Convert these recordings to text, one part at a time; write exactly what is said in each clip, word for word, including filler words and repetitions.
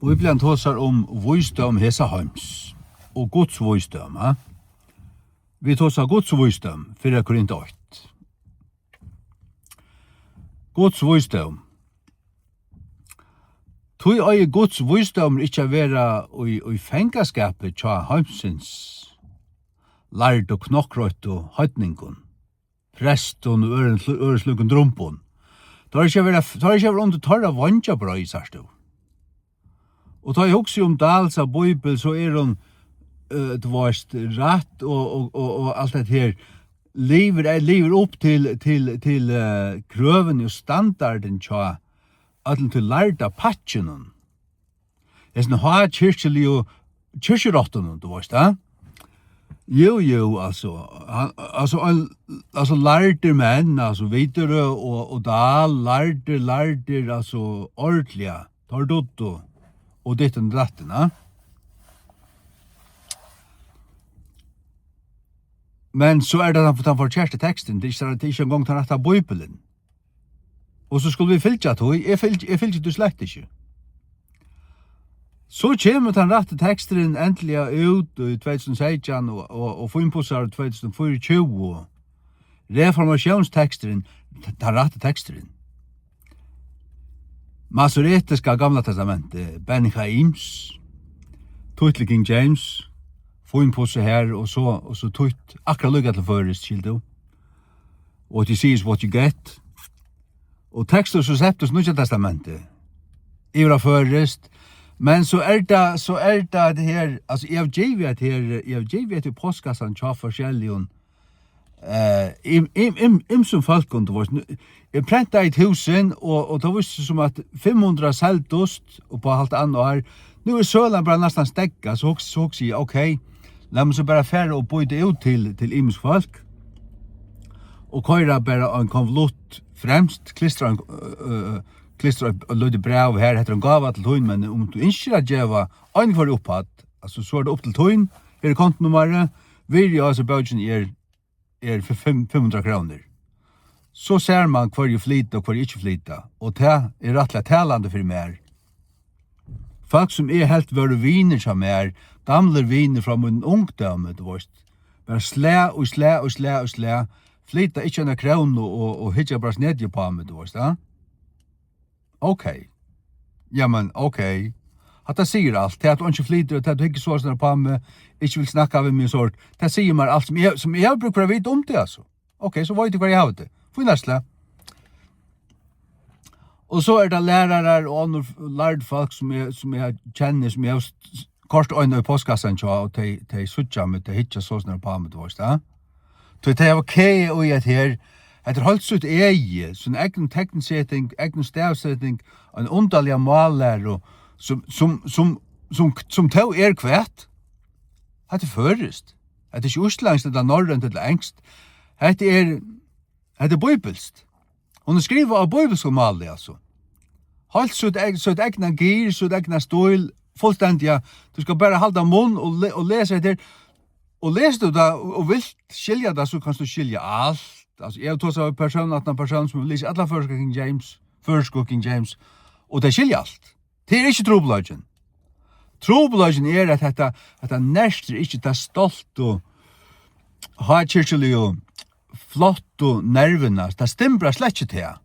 Bíblian tosar um vísdóm hesa heims og Guds vísdóm, ha? Vit tosa Guds vísdóm, fyrra Korint eitt. Guds vísdóm. Tí eigur Guds vísdómur ikki at vera í, í fangaskapi hjá heimsins lærdu, knokkroyttu heidningum, prestum og øðrum slu-, øðrum slíkum drumbum. Teir eru ikki at vera, teir eru ikki at vera undir teirra veingjabrái, sært tú. Og tá eg hugsi um Dahls av Bíbel, so er hon, eh, tú veist, rætt og, og, og, og alt det her, livir, eh, livir upp til, til, til, eh, krøvini og standardin hjá øllum tí lærda pakkinum. Hesin hákirkjuligu kirkjurottunum, tú veist, ha? Jú, jú, altso, hann, altso, ein, altso, lærdir menn, altso, Widerøe og, og Dahl, lærdir, lærdir, altso, ordiliga, teir dugdu, og dittin og dattin, ha? Men so er tað tann, tann forkerti tekstin, tað er ikki, tað er ikki eingong tann rætta Bíbelin. Og so skulu vit fylgja tí. Eg fylgi, eg fylgi tí slett ikki. So kemur tann rætti teksturin endiliga út í tvey túsund og seytjan, og, og, og fínpussar í tvey túsund og fýraogtjúgu. Reformatiónsteksturin, t-, tann rætti teksturin. Masoretiska Gamla Testamentið, Ben Chaim's, týtt til King James, fínpussað her, og so, og so týtt akkurát líka til føroyskt, skilur tú. What you see is what you get. Og Textus Receptus, Nýggja Testamentið, yvir á føroyskt. Men so er tað, so er tað, tað her, altso, eg havi givið hetta her, eg havi givið hetta í postkassan hjá forskelligum, eh, im-, im-, im-, ymsum fólkum, tú veist. Nú, eg prentaði túsund, og, og tað vísti seg sum, at fimm hundrað seldust upp á hálvt annað ár. Nú er sølan bara næstan steðgað, so hugs-, so hugsi eg, ok, lat meg so bara fara og býta út til, til ymisk fólk, og koyra bara ein konvolutt fremst, klistra ein, øh, øh, klistra eitt, eitt lítið bræv her, hetta er ein gáva til tín, men um tú ynskir at geva ein hvør upphædd, altso, so er tað upp til tín, her er kontonummarið, virðið á hesi bókini er, er fyri fimm, fimm hundrað krónur. So sær mann, hvørji flyta og hvørji ikki flyta, og tað er rættiliga talandi fyri mær. Fólk, sum eg helt vóru vinir hjá mær, gamlir vinir frá mínum ungdómi, tú veist, bara slag og slag og slag og slag, flyta ikki eina krónu og, og hyggja bara snediga upp á meg, tú veist, ja? Ok. Jamen, ok. Hatta sigur alt. Tað, at tú ikki flytur, og tað, at tú hyggur soleiðis upp á meg, ikki vil snakka við meg, sort, tað sigur mær alt, sum eg, sum eg havi brúk fyri at vita um teg, altso. Ok, so veit eg, hvar eg havi teg. Fínasta. Og so er tað lærarar og onnur f-, lærd fólk, sum eg, sum eg kenni, sum eg havi s-, s-, koyrt eina í postkassan hjá, og tey, tey síggja meg, tey hyggja soleiðis upp á meg, tú veist, ja? Tí tey hava kæði í at her, hetta er heilt sítt egið, sín egnu tekniseting, egnu stavseting, ein undarliga mállæru, sum, sum, sum, sum, sum tó er hvat? Hetta er føroyskt. Hetta er ikki íslendskt, ella norrønt, ella enskt. Hetta er, hetta er bíbilskt. Hon er skrivað á bíbilskum máli, altso. Heilt sítt eg-, sítt egna gir, sítt egna stíl, fullstendiga. Tú skalt bara halda munn og le-, og lesa hetta her. Og lesur tú tað og, og vilt skilja tað, so kanst tú skilja alt. Altso, eg havi tosað við persón, aftan á persón, sum hevur lisið allar føroyskar King James, føroysku King James, og tey skilja alt. Tað er ikki trupulleikin. Trupulleikin er, at hetta, hetta nertir ikki ta stoltu, hákirkjuligu, flottu nervina. Tað stimbrar slett ikki tað.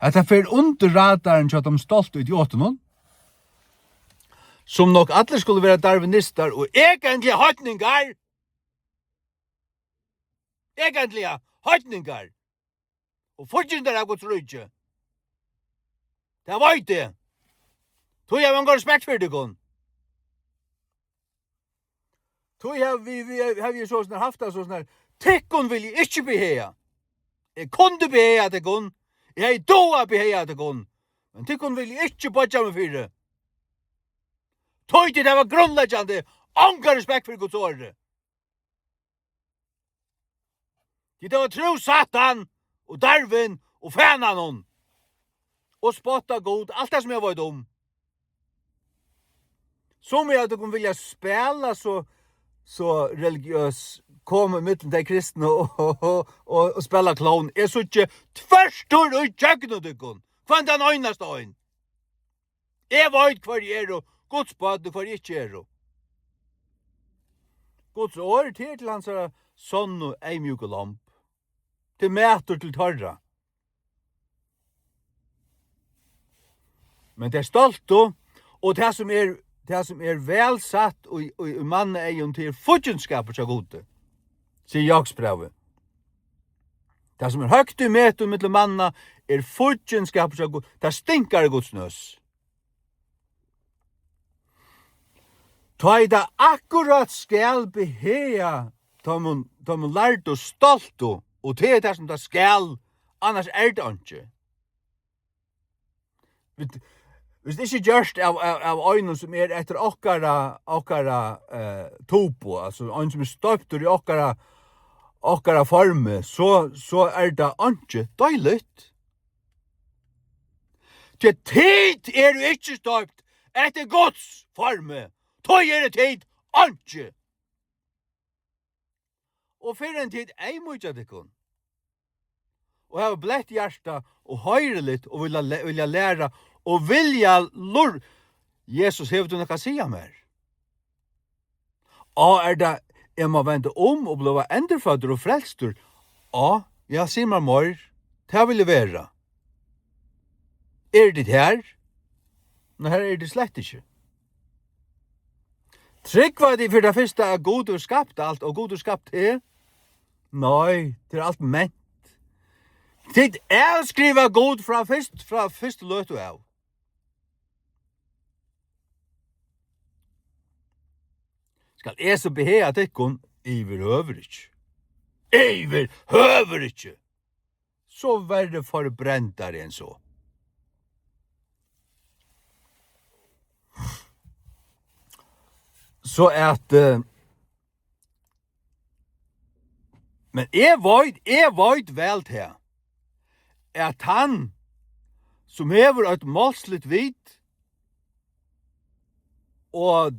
Hetta fer undir radarin hjá teimum stoltu idiotunum, sum nokk allir skulu vera darwinistar og eigentliga heidningar. Eigentliga heidningar. Og fíggindar av Guds ríki. Tað veit eg. Tí havi eg ongan respekt fyri tykkum. Tí havi, vi, havi eg so snar havt tað so snar. Tykkum vil eg ikki behaga. Eg kundi behaga tykkum. Eg hevði dugað at behaga tykkum. Men tykkum vil eg ikki boyggja meg fyri. Tí tit hava grundleggjandi ongan respekt fyri Guds orði. Tit hava trúð Satan og Darwin og fananum og spotta Gud, alt tað sum eg veit um. Sum eg, at tykkum vilja spæla so, so religiøs, koma ímillum tey kristnu og, og, og, og spæla klovn. Eg síggi tvørtur í gjøgnum tykkum. Hvønn tann einasta ein. Eg veit, hvør eg eri, Guds børn, og hvør eg ikki eri. Guds orð, tað er til hansara sonnu, eyðmjúku lomb. Til matur til teirra. Men tey stoltu, og tað sum er, tað sum er væl satt í, í, í manna eygum, tað er fíggindskapur hjá Gudi, sigur Jákupsbrævið. Tað sum er høgt í metum millum manna, er fíggindskapur hjá Gudi. Tað stinkar í Guds nøs. Tá ið tað akkurát skal behaga teimum, teimum lærdu stoltu, og tað er tað, sum tað skal, annars er tað einki. Vit, vit ikki gjørt av, av, av einum, sum er eftir okkara, okkara, eh, typu, altso ein, sum er stoyptur í okkara, okkara formi, so, so er tað einki deiligt. Tí tit eru ikki stoypt eftir Guds formi, tí eru tit einki. Og fyrr enn tit eyðmýkja tykkum, og hava bleytt hjarta, og hoyriligt, og vilja le-, vilja læra, og vilja lur-, Jesus, hevur tú nakað at siga mær? Á, er tað, eg má venda um og blíva endurføddur og frelstur? Á, ja, sig mær meir. Tað vil eg vera. Eru tit har? Nei, har eru tit slett ikki. Trúgva tit fyri tað fyrsta, at Gud hevur skapt alt, og Gud hevur skapt teg? Nei, tað er alt ment. Tit avskriva Gud frá fyrst, frá fyrstu løtu av. Skal eg so behaga tykkum? Yvirhøvur ikki. Yvirhøvur ikki. So verri forbrendari enn so. So at, eh, men eg veit, eg veit væl tað, at hann, sum hevur eitt málsligt vit, og,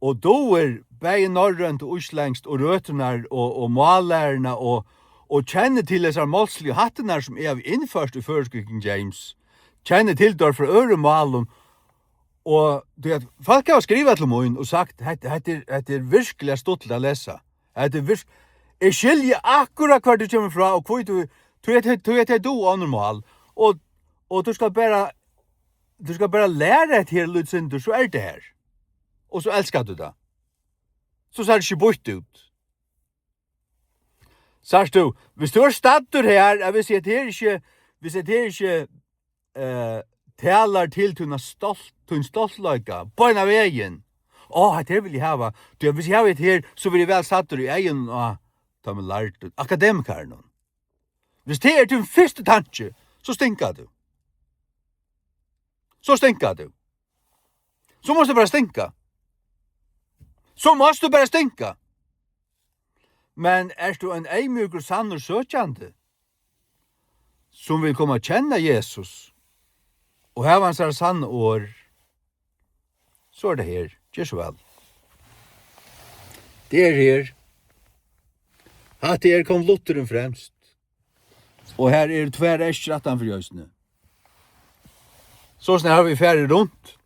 og dugir bæði norrønt og íslendskt og røturnar og, og mállæruna og, og kennir til hesar málsligu hættirnar, sum eg havi innført í føroysku King James, kennir til teir frá øðrum málum, og tí at fólk hava skrivað til mín og sagt, hetta, hetta er, hetta er virkuliga stuttligt at lesa. Hetta er virk-, eg skilji akkurát, hvar tú kemur frá, og hví tú, tú ert, tú ert, tú ert onnur mál, og, og tú skal bara, tú skal bara læra hetta her lítið sindur, so er tað her. Og so elskar tú tað. So sær tað ikki býtt út. Sært tú, viss tú ert staddur her, at viss hetta her ikki, viss hetta her ikki, eh, talar til tína stolt, tín stoltleika, beinanvegin. Á, hetta her vil eg hava. Tí at viss eg havi hetta her, so vil eg vera staddur í eygunum á teimum lærdu akademikarunum. Viss tað er tín fyrsti tanki, so stinkar tú. So stinkar tú. So mást tú bara stinka. So mást tú bara stinka. Men ert tú ein eyðmjúkur, sannur søkjandi, sum vil koma at kenna Jesus og hava hansara sanna orð, so er tað her. Ger so væl. Tað er her. Hatta er, kom lutturin fremst. Og her eru tvær eskjur aftan fyri eisini. So snart hava vit farið runt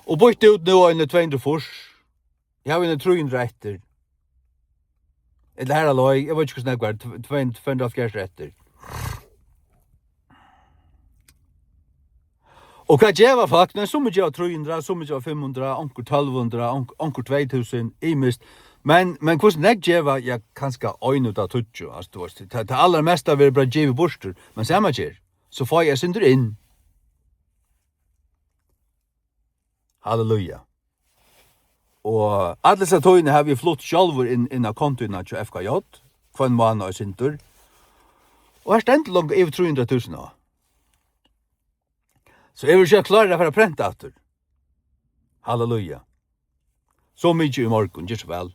og býtt út nú eini tvey hundrað og fýrs. Eg havi eini trý hundrað eftir. Ella har á leið, eg veit ikki, hvussu nógv var, tv-, tvey, tvey hundrað og hálvfjerðs eftir. Og hvat geva fólk? Nei, summi geva trý hundrað, summi geva fimm hundrað, onkur tólv hundrað, onk-, onkur tvey túsund, ymiskt. Men, men hvussu nógv geva? Ja, kanska ein út av tíggju, altso, tú veitst, tað, tað allarmesta verður bara givið burtur, men sama ger, so fái eg eitt sindur inn. Halleluja. Og alla hesa tíðina havi eg flutt sjálvur inn, inn á kontoina hjá F K J, hvønn mánað eitt sindur. Og her stendur longu yvir trý hundrað túsund á. So eg vil ikki klára at fara at prenta aftur. Halleluja. So mikið í morgun, ger so væl.